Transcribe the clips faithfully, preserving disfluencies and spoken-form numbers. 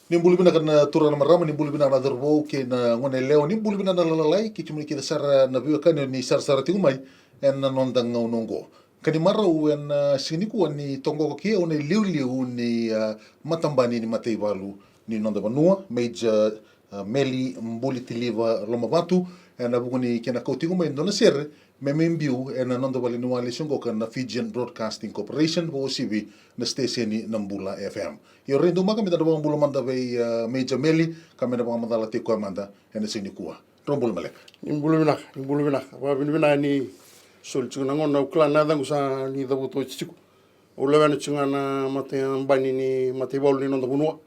Ni bula vinaka na turaga na marama, ni bula vinaka na cauravou kei na gone yalewa, ni bula vinaka na lomalagi, kei kemuni kece sara na veiwekani ni sarasara tiko mai ena noda gauna oqo. Ka ni marau ena siga nikua ni toqoka kei au na iliuliu ni, ah, matabani ni mataivalu ni noda vanua, Major, ah, Meli Buli Tiliva Lomavatu, ena vuku ni kena kau tiko mai e dua na sere me mai biu ena noda vale ni walesi oqo ka na Fijian Broadcasting Corporation, vakauasivi na siteseni na Bula F M. Io, Rai Daumaka, meda na vakabula mada vei, ah, Major Meli, ka meda vakamacala tiko koya mada ena siga nikua. Drau bula maleka. Ni bula vinaka, ni bula vinaka. Vakavinavinaka ni soli tiko na gauna, au kila na yacaqu sa ni cavuta oti tiko. Au lewena tiko ga na matabani ni mataivalu ni noda vanua.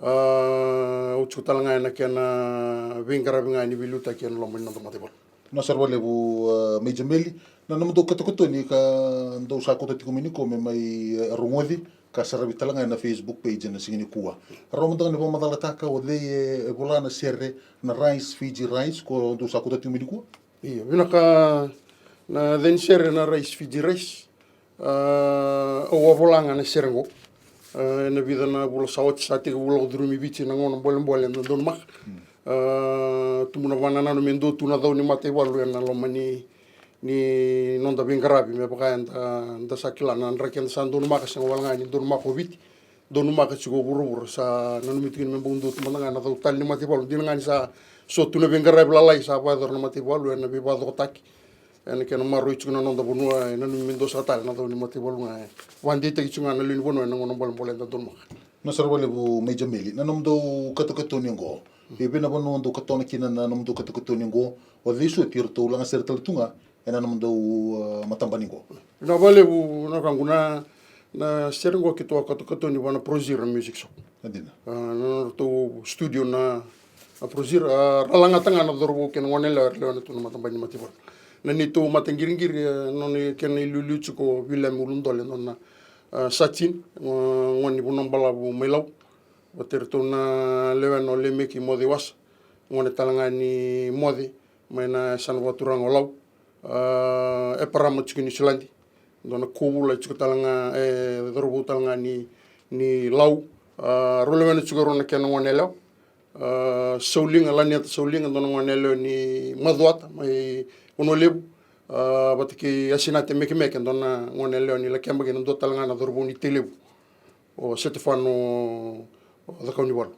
Ah, au tiko tale ga ena kena veiqaravi ga ni veiliutaki ena loma ni noda mataivalu. Naka sara vakalevu, ah, Major Meli. Na nomudou katokatoni ka dou sa kauta tiko mai nikua me mai, eh, rogoci ka saravi tale ga ena Facebook page ena siga nikua. Rawa mada ga ni vakamacalataka o cei e, e vola na sere na Rise Fiji Rise ko dou sa kauta tiko mai nikua? Io, vinaka. Na cei ni sere na Rise Fiji Rise. Ah, au a vola ga na sere oqo. Ah, ena vica na vula sa oti sa tekivu lako curumi Viti na gauna bolebole eda donumaka. Ah, tubu na vakanananu me dua tu na cau ni mataivalu ena loma ni, ni noda veiqaravi, me vaka eda, da sa kila na draki eda sa donumaka, sega wale ga ni donumaka o Viti. Donumaka tiko o vuravura, sa nanumi tiko ni me bau dua tu mada ga na cau tale ni mataivalu. Dina ga ni sa so tu na veiqaravi lalai sa vakayacora na mataivalu ena veivakacokotaki. Ena kena maroroi tiko na noda vanua, e nanumi me dua sara tale na cau ni mataivalu ga e vakadeitaki tiko ga na lewe ni vanua ena gauna bolebole eda donumaka. Naka sara vakalevu Major Meli. Na nomudou katokatoni oqo, e vei na vanua dou katona kina na nomudou katokatoni oqo? O cei soti eratou lagasere tale tu ga ena nomudou, ah, matabani oqo? Vinaka vakalevu na wekaqu, na, na sere oqo keitou a katokatoni vua na Prozira Music Shop. E dina. Ah, na nodratou studio na, na Prozira, ah, ra lagata ga na cauravou kei na gone yalewa era lewena tu na matabani ni mataivalu. Na neitou mataqiriqiri, ah, nona kena iliuliu tiko o Viliame Uludole, nona, ah, sajin, ah, gone ni Vanuabalavu mai Lau. Vata iratou na lewena o Lemeki Moce Wasa, gone tale ga ni Moce, mai na yasana vakaturaga o Lau. Ah, Eparama tiko e Niusiladi, dua na kovula tiko tale ga, e cauravou tale ga ni, ni Lau. Ah, rau lewena tiko e rua na kena gone yalewa. Ah, Sauliga, Laniata Sauliga, dua na gone yalewa ni Macuata mai Vanua Levu. Ah, vata kei Asinate Mekemeke, dua na gone yalewa ni Lakeba, kei na dua tale ga na cauravou ni Tailevu, o Setefano, o Cakaunivalu.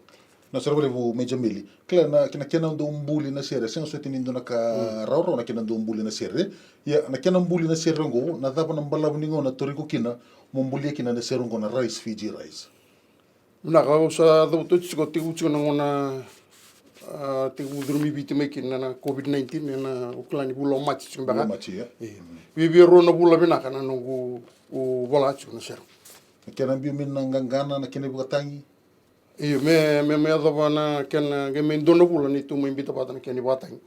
Naka sara vakalevu Major Meli. Kila na, na kena dou buli na sere, sega soti ni dua na ka rawarawa na kena dou buli na sere. Ia, na kena buli na sere oqo, na cava na balavu ni gauna e tauri iko kina mo bulia kina na sere oqo na Rise Fiji Rise? Vinaka, au sa cavuta oti tiko, tekivu tiko na gauna, ah, tekivu curumi Viti mai kina na COVID nineteen, ena, au kila ni vula o Maji tiko beka. Vula o Maji, ia. Io. Viavia rua na vula vinaka na noqu vola tiko na sere. Na kena biu mai na qaqana, na kena ivakatagi? Io, me, me, me yacova na kena, qai mai dua na vula neitou mai biuta vata na kena ivakatagi.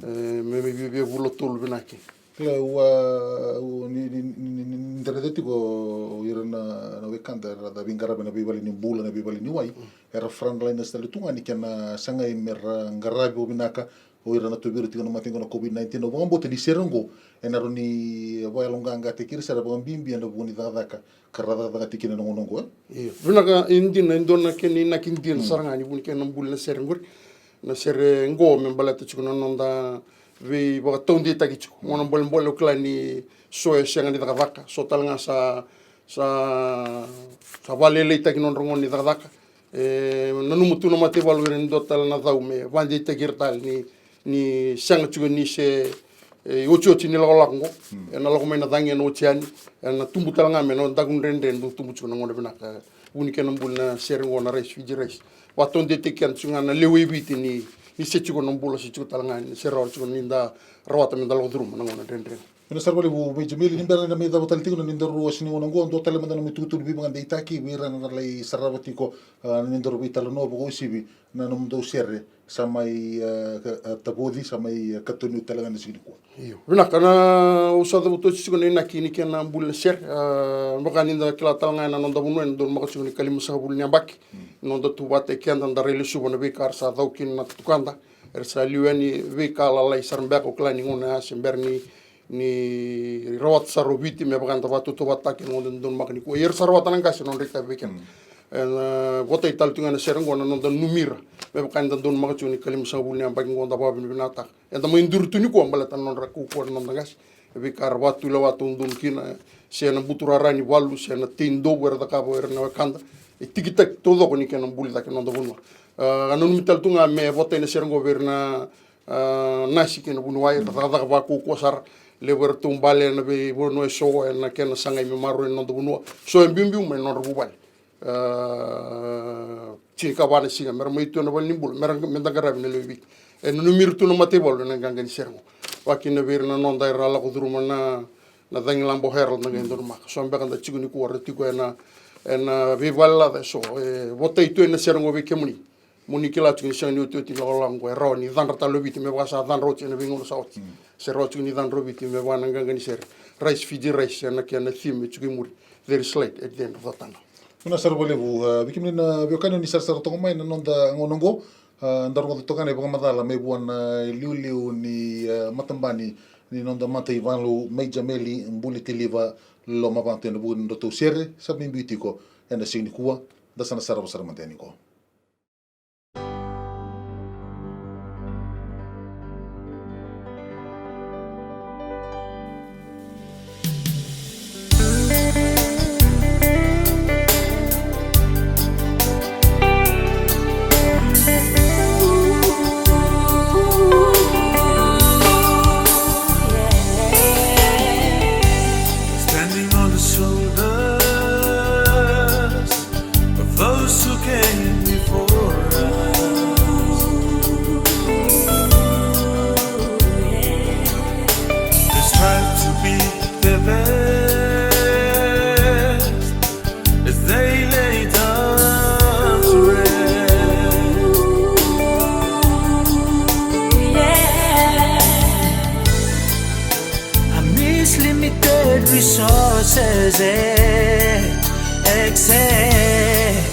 E, me, me via, via vula tolu vinaka. Kila, au a, au, ni, ni, ni, ni, ni da raica tiko o ira na, na wekada era veiqaravi ena veivale ni bula, na veivale ni wai. Era frontliners tale tu ga ni kena sagai mera qaravi vakavinaka o ira na tauvi ira tiko na mate oqo na COVID nineteen. Au vakabauta ni sere oqo ena rawa ni vakayaloqaqataki ira sara vakabibi ena vuku ni cakacaka ka ra cakacaka tiko kina na gauna oqo, e? Io. Vinaka, e dina, e dua na kena inaki dina sara ga ni vu ni kena buli na sere oqori. Na sere oqo me baleta tiko na noda veivakataudeitaki tiko. Gauna bolebole au kila ni so e sega ni cakacaka, so tale ga sa, sa, sa vakalailaitaki nodra gauna ni cakacaka. E nanuma tu na mataivalu ira ni dua tale na cau me vakadeitaki ira tale ni, ni sega tiko ni se, e, otioti ni lakolako oqo. Ena lako mai na cagi, ena oti yani, ena tubu tale ga mai na daku dredre, dau tubu tiko na gauna vinaka. Vu ni kena buli na sere oqo na Rise Fiji Rise. Vakataudeitaki keda tiko ga na lewe i Viti ni, ni se tiko na bula, se tiko tale ga ni se rawa tiko ni da rawata me da lako curuma na gauna dredre. Vinaka sara vakalevu Major Meli. Ni bera ni da mai cava tale tiko na nodaru wase ni gauna oqo, dua tale mada na nomu itukutuku ni veivakadeitaki vei ira na lai sarava tiko, ah, na nodaru veitalanoa vakauasivi na nomudou sere sa mai, ah, ka, ah, tavoci, sa mai, ah, katoni oti tale ga ena siga nikua. Io. Vinaka, na, au sa cavuta oti tiko na inaki ni kena buli na sere, ah, vaka ni da kila tale ga ena noda vanua ena donumaka tiko ni ikalimasagavulu ni yabaki. Noda tu vata kei keda, da rai lesuva na veika era sa cau kina na tukada. Era sa liu yani veika lalai sara beka, au kila ni gauna ya se bera ni ni rawata sara o Viti me vaka eda vakatautauvatataka ena gauna eda donumaka nikua. Ia era sa rawata na qase na nodra itavi vei keda. Ena votai tale tu ga ena sere oqo na noda numira, me vaka eda donumaka tiko ni kalimasagavulu ni yabaki oqo da vakavinavinakataka. Eda mai duri tu nikua baleta na nodra kaukauwa na noda qase. E veika era vakatulewa taudonu kina, se na buturara ni valu, se na tei dovu era cakava o ira na wekada. E tikitaki taucoko ni kena buli cake na noda vanua. A, a nanumi tale tu ga me votai na sere oqo vei ira na, a, nasi kei na vuniwai, era cakacaka vakaukauwa sara. Levu era taubale ena veivanua eso ena kena sagai me maroroi na noda vanua. So e biubiu mai na nodra vuvale. A, tinikava na siga mera mai tu ena valenibula, mera, meda qaravi na lewe i Viti. E nanumi ira tu na mataivalu ena qaqa ni sere oqo. Vakakina vei ira na noda era lako curuma na, na Cagilaba Herald, na qai donumaka. So beka da tiko nikua era tiko ena, ena veivale laca eso. E votai tu ena sere oqo vei kemuni. Mo ni kila tiko ni sega ni otioti na lakolako oqo, e rawa ni cadra tale o Viti me vaka sa cadra oti ena veigauna sa oti. Mm. Se rawa tiko ni cadra o Viti me vaka na qaqa ni sere Rise Fiji Rise, ena kena theme e tiko i muri, There is light at the end of the tunnel. Vinaka sara vakalevu, a, vei kemuni na veiwekani ni sarasara toka mai na noda gauna oqo, a, da rogoca toka na ivakamacala mai vua na iliuliu ni, a, matabani ni noda mataivalu, Major Meli Bulitiliva Lomavatu, ena vuku ni nodratou sere sa biubiu tiko ena siga nikua. Da sa na sarava sara mada yani qo. Standing on the shoulders of those who came before us. They strive to be the best as they lay down to rest. Amidst limited resources and access,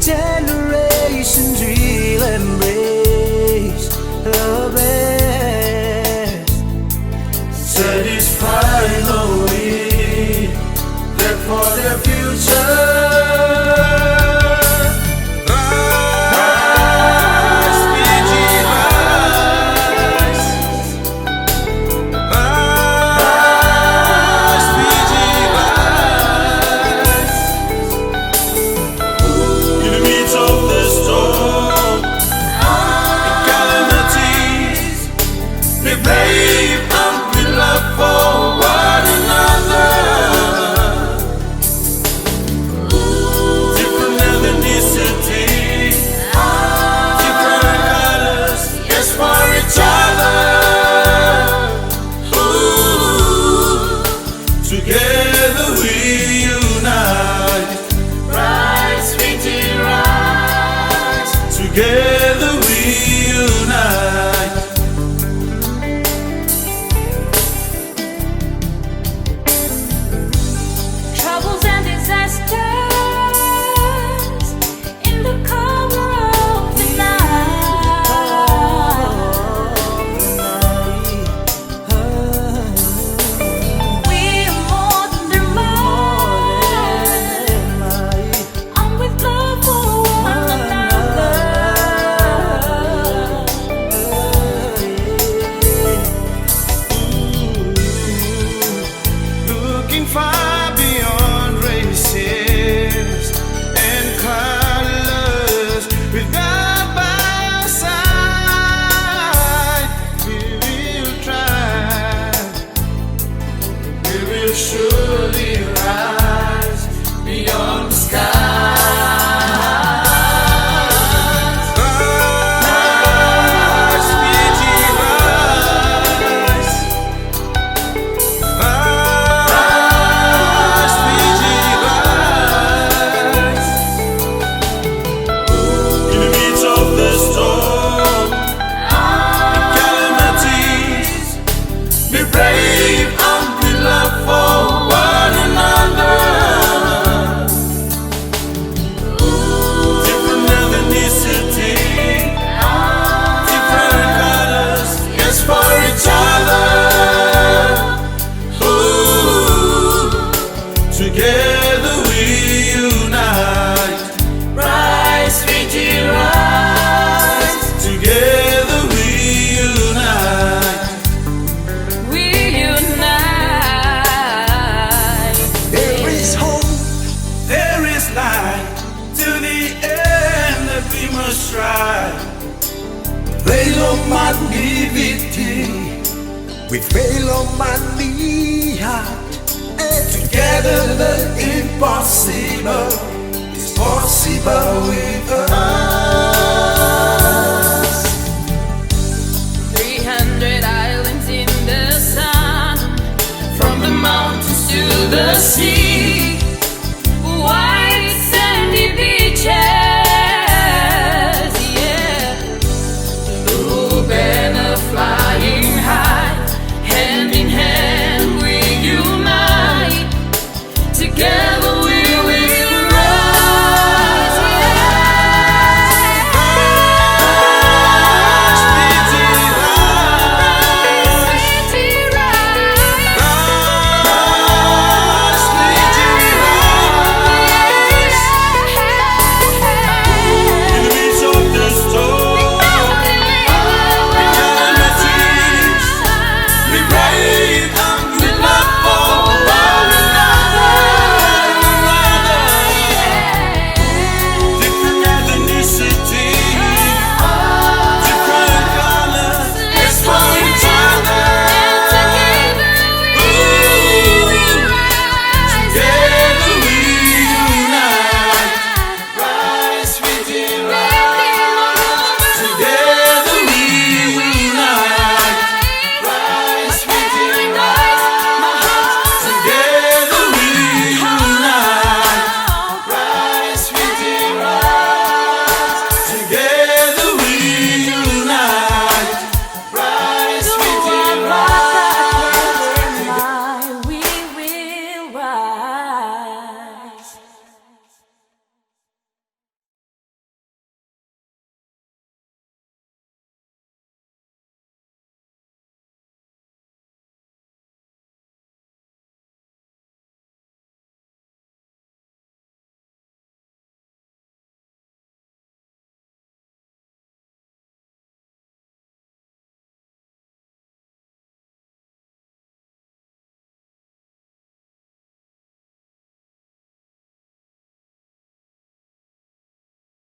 generations will embrace the best. Satisfied knowing that for the future, rise, Fiji, rise. Rise, Fiji, rise. In the midst of the storm and calamities, be brave and be love for one another. Vei Lomani Viti, with Vei Lomani Yacht. Together the impossible